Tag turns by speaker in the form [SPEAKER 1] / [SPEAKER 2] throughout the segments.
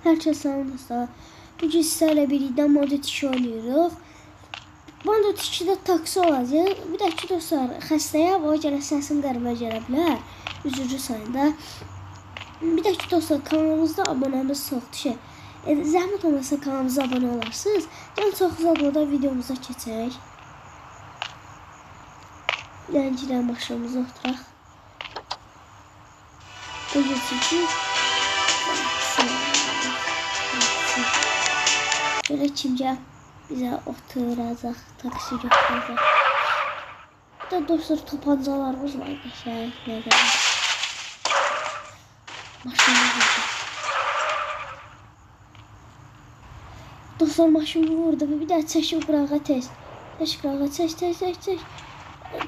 [SPEAKER 1] Hər kəs salam dostlar. Bugün sizlərlə birlikdə Bandit 2 oynayırıq. Bandit 2-də taksi olacaq. Bir də ki dostlar, xəstəyəm, ona görə səsim qəribə gələ bilər. Üzücü sayında. Bir də ki dostlar, kanalımızda abunəmiz çoxdur. Zəhmət olmasa kanalımıza abunə olarsınız. Gəlin çox uzatmadan videomuza keçək. Gəlin maşınımıza oturaq. Bu keçici. Böyle kimcə bizə oturacaq, taksi götürəcək. Bir də dostlar, tapancalarımız var qəşəng, nə qədər. Maşını vurdu. Dostlar, maşını vurdu. Bir də çəkib qırağa tez. Çək qırağa, çək, çək, çək, çək.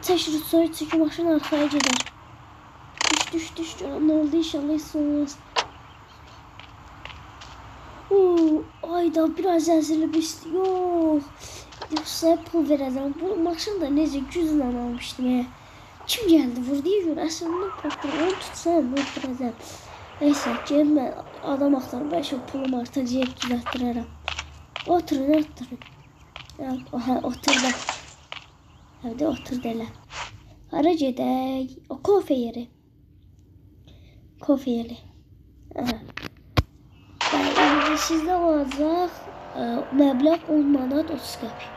[SPEAKER 1] Çək rütsoyu, çünki maşın arxaya gedər. Düş, düş, düş. Nə oldu? İnşallah heç olmaz. Ayda biraz əzilib yox. Yoxsa pul verəcəm. Bu maşını da necə güclə almışdım. Kim gəldi vurdu görə? Əslində prokurorunu tutsam öldürəcəm. Neysə, gedim mən adam axtarım. Bəlkə pulum artacaq, düzəltdirərəm. Oturun, oturun. Aha, otur da. Hadi otur da elə. Hara gedək? O kofe yeri. Kofe yeri. Aha. Sizdə olacaq məbləğ 10 manat 30 qəpik.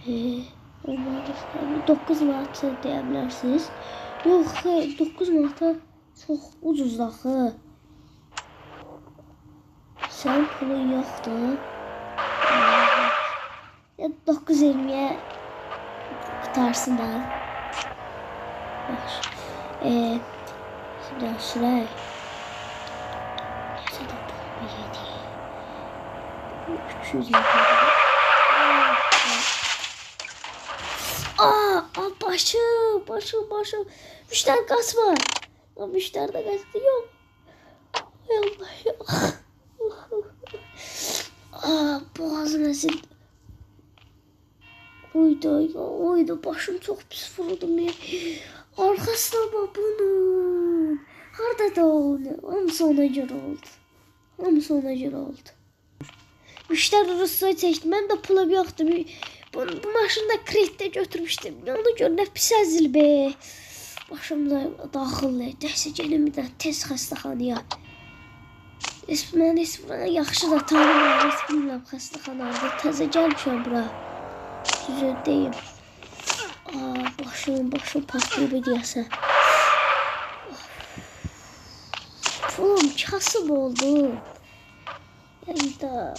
[SPEAKER 1] 10 manat 30 qəpik. 9 manat deyə bilərsiniz. Yox, 9 manata çox ucuz axı. Sənin pulun yoxdur. Ya 9.20-yə qutarsın da. Yaxşı. Şimdi sürək. 300. Aa, başım, başım, başım. Müşteri kaçma. Müşteri de kaçtı. Yok. Ay Allah ya. Aa, boğazım ezildi. Oydu, ya, oydu. Başım çox pis vuruldu. Ya. Arkasına bak bunun. Harada da oldu. Hamısı ona göre oldu. Hamısı ona göre oldu. Müşteri Russoyu çəkdi. Mən də pulum yoxdur. Bu maşını da kreditdə götürmüşdüm. Ona görə nə pis əzil be. Başım da daxildir. Nəysə gedim bir də tez xəstəxanaya. Mən heç buranı yaxşı da tanımıram. Heç bilmirəm xəstəxanada. Təzə gəlmişəm bura. Düzü deyim. Aa, başım, başım partlayıb deyəsən. Pulum kasıb oldu. Yəni da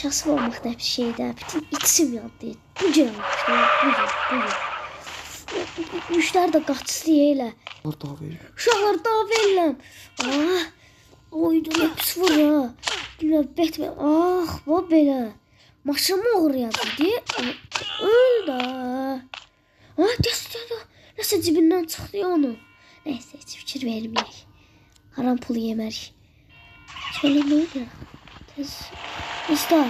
[SPEAKER 1] kasıb olmaq da bir şeydir. Bütün içim yandı. Bu cür olmuşdu. Bu cür, bu cür. Müşteri də qaçdı elə. Uşaqlar dava eləm. Ah, oydu, nə pis vurur ha. Bilməm, betmə. Ah, bu belə. Maşınımı oğurlayadı. Öl də. Ah, dəs, dəs. Nəsə cibindən çıxdı ya onu. Nəysə, heç fikir verməyək. Haram pulu yemərik. Şöyle nə oldu? Tez. Usta,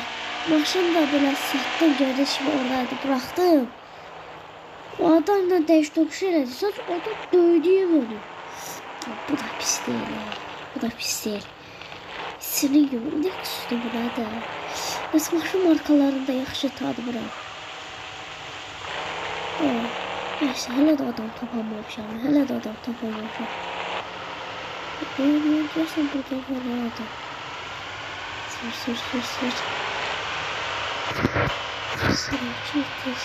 [SPEAKER 1] maşını da belə satdım, gördüyünüz kimi oradaydı, buraxdım. O adam da dəş tokuş elədi, sadəcə o da döydüyüm onu. Bu da pis deyil, bu da pis deyil. İçini yum, nə küsdü buna da. Bəs maşın markalarını da yaxşı tanımıram. Neyse, hələ də adam tapamamışam, hələ də adam tapamamışam. Görsən burada var adam. Sür, sür, sür, sür. Sür, sür, tez.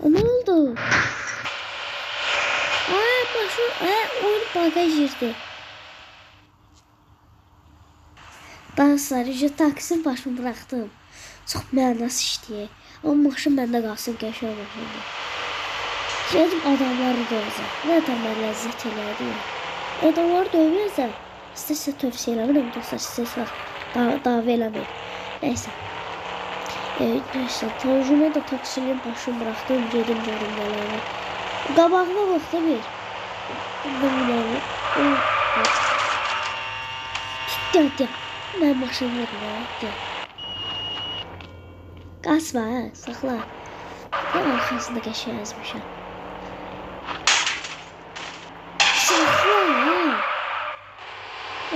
[SPEAKER 1] Ne oldu? Ay, maşın, ay, oyun bagaj girdi. Dostlar, taksi başımı bıraxdım. Çox mənasız işləyir. Amma maşın məndə qalsın, qəşəng maşındır. Gedim adamları dövəcəm. Nə adamlar ləzzət elədi. Adamları dövməyəcəm. Sizə tövsiyə eləmirəm dostlar, sizə dava eləməyin. Nəysə. Nəysə, Tanjuma da taksinin başını bıraxdım, gedim görüm nələr var. Qabağıma baxdı bir. Tut, gəl, mən maşını vururum, gəl. Qaçma, hə, saxla. Ben arxasında qəşəng əzmişəm. Saxla, hə.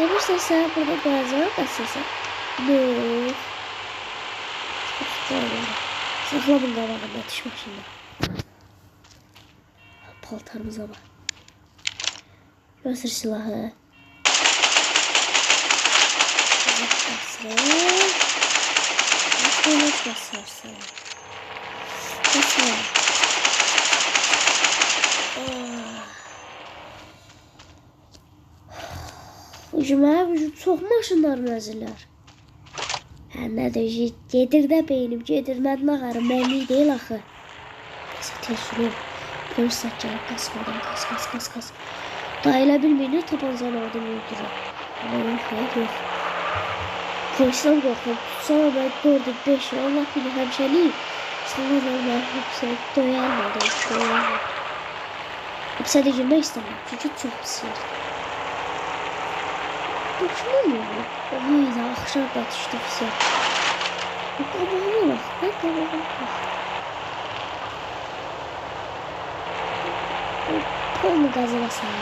[SPEAKER 1] Elbirsə burada qoyacağım əsəsə. Yox. Saxla bunun qabağında, düş maşından. Paltarımıza bax. Götür silahı. Basır. Basarsan. Basar. Ucuma çox maşınlar məzilər. Hə, nədir? Gedir də beynim, gedir. Mənim ağarım, mənlik deyil axı. Neyse, tez sürüyorum. Polis gəlib, qas oradan, qas, qas, qas, qas. Daha elə bilməyin, nə tapancanı oradan öldürür. Ama yox, yox. Polisdən qorxuram. Tutsam mən 4, 5, Allah bilir, həmişəlik. Sonra mən həbsə döyərlər, döyərlər. Həbsə də girmək istəmirəm, çünki çox pis yerdir. Başıma mı oldu? Ay da axşam da düşdü pis yer. Qabağıma bax, ben qabağıma bax. Polnu qaza basar.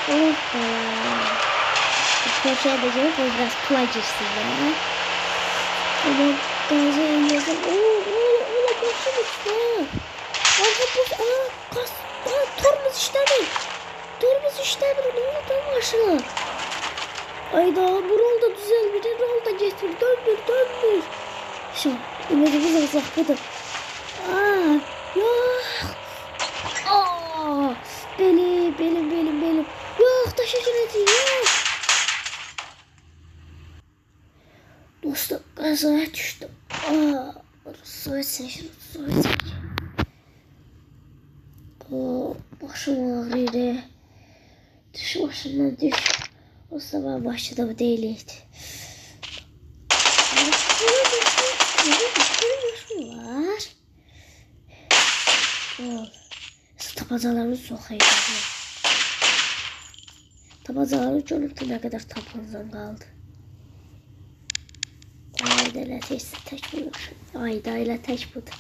[SPEAKER 1] Oh be. Porsche edeceğim, o biraz pula girsin ya. Ama gaza indirdim. Oo, oo, başım uçtu. Arka boş, aa, kas, aa, tormuz işləmir. Tormuz işləmir, nə oldu maşına? Ayda, bu rol da düzelmir, rol da getmir, dönmür, dönmür. Şu, ümidimiz azaq budur. Aa, yox. Aa, belim, belim, belim, belim. Yox, daşa girəcək, yox. Dostum, qazaya düşdüm. Aa, soyut çəkir, soyut çəkir. Oo, başım ağrıyır. Düş maşından düş. O zaman başladı bu deyildi. Var. Oo, tabancalarımız çox heyecanlı. Tabancaları görün ki, nə qədər tabancam qaldı. Ayda elə tək bu maşın. Ayda elə tək budur.